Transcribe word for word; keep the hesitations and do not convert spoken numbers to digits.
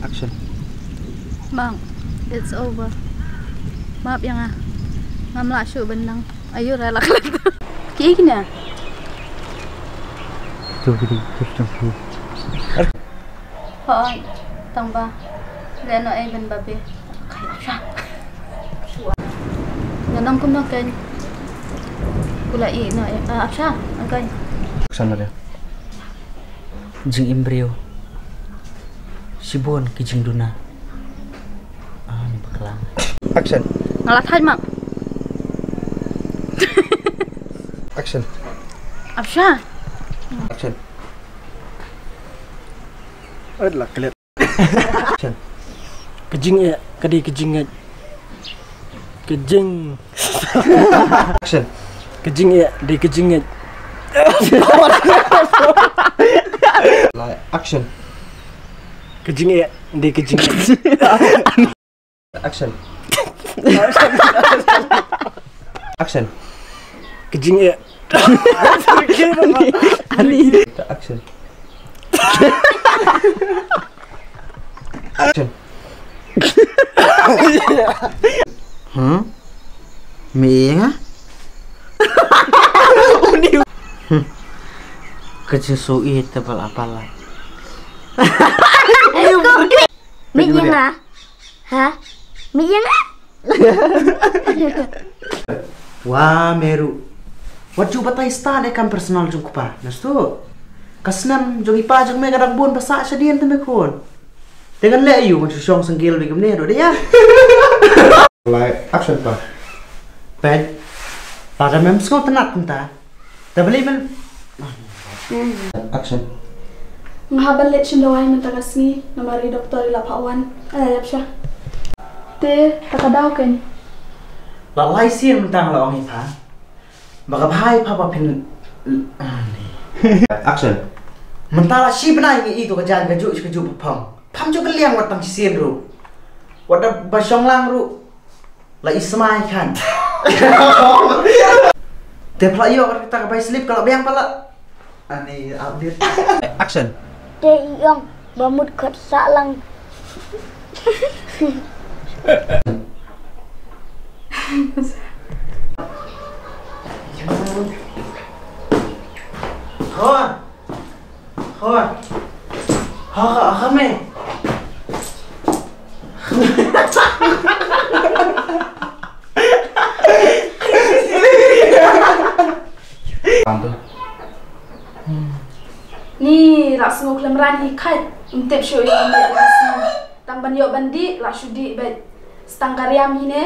Action. Bang, it's over. Map ïa nga. Ngam lah shuh ban nang. Ayu ra la klet. Ki kine? Tu ki di, tu tu tu. Hooid, tang ba leh noh ei ban babe. Kai, Apsha. Nga nang kumno kein? Ku la ïeh noh ei. Ah, Apsha, nang kein. Action, Nadia. Jingim briew shibun ki jingduna. Ah, ni bakla. Action. Nga la thait mak. Action. Apsha. Action. Ot la klet. Action. Ka jingeh ka dei ka jingngeit. Ka jing Action. Ka jingeh dei ka jingngeit. Like, action. Ka jingeh dei ka jingngeit. Action. Action. Ka jingeh. Action. Action. Hmm? Mi ïa nga? Hmm. Ka jingsngewsih te bal apala. Mi ïa nga? Ha? Mi ïa nga? Wa me ruh. Wat ju batai stad ïa ka kam personal jong u kpa. Nastu. Ka snem jong i pa jong me ka dang bun ba sah shadien te me khun. Te ngan leh aïu ngan shu shong single beit kumne ruh de ïa. Like, action pa. Peit. Lada mem sngewtynnat mynta. Te balei men. Action. Nga hap ban leit shim dawai mynta ka sngi namar i doktor i la phah wan. Eh, ïap sha. Te ta ka daw kein. La lai sien mynta nga la ong ïa pha ba ka bha ïa pha ba phin. Action. Mynta la shi bnai ngi i to ka jaiñ kajuh kajuh ba phong. Pham ju kylliang wat tang shisien ruh. Wat da ba shong lang ruh. La i smai khan. Te pla ïoh kata ka bai slip ka la biang pala. Ani update. Action. Te i ong ba mut khot sah lang. Khot. Khot. Ha ha ha me. Ni la sngew khlem ran hi khat. Ym tip shuh ïa tang ban ïoh ban dih la shu dih bad stang ka riam hi ne.